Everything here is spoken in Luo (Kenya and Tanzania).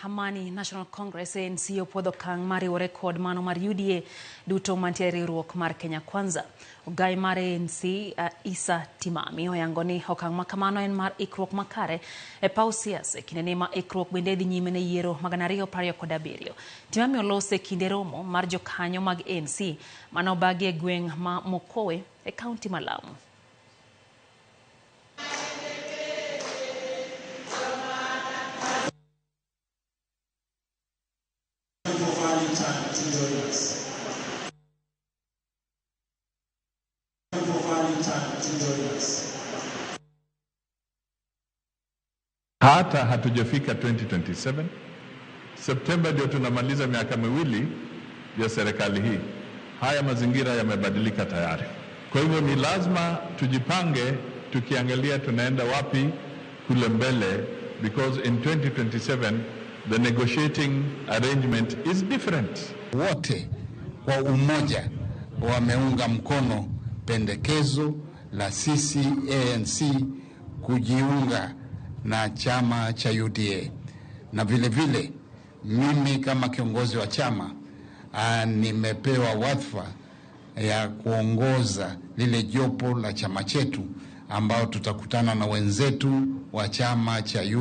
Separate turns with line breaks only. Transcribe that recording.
Amani National Congress ANC opuodho okang' mar riwore kod mano mar UDA duto mantie e riwruok mar Kenya Kwanza. Ogai mar ANC Issa Timami oyango ni okang' ma kamano en mar ikruok makare e paw siasa e kindeni ma ikruok bende dhi nyime ne yiero mag 2027. Timami oloso e kinde romo mar jokanyo mag ANC mane obagi e gweng' ma Mokowe e kaunti ma Lamu.
For finding time to join us. For finding time to join us.
Hata hatujafika 2027. Septemba ndio tunamaliza miaka 2 ya serikali hii. Haya mazingira yamebadilika tayari. Kwa hivyo ni lazima tujipange tukiangalia tunaenda wapi kule mbele, because in 2027 the negotiating arrangement is different.
Wote kwa umoja wameunga mkono pendekezo la sisi ANC kujiunga na chama cha UDA, na vile vile mimi kama kiongozi wa chama nimepewa wadhifa ya kuongoza lile jopo la chama chetu ambao tutakutana na wenzetu wa chama cha UDA.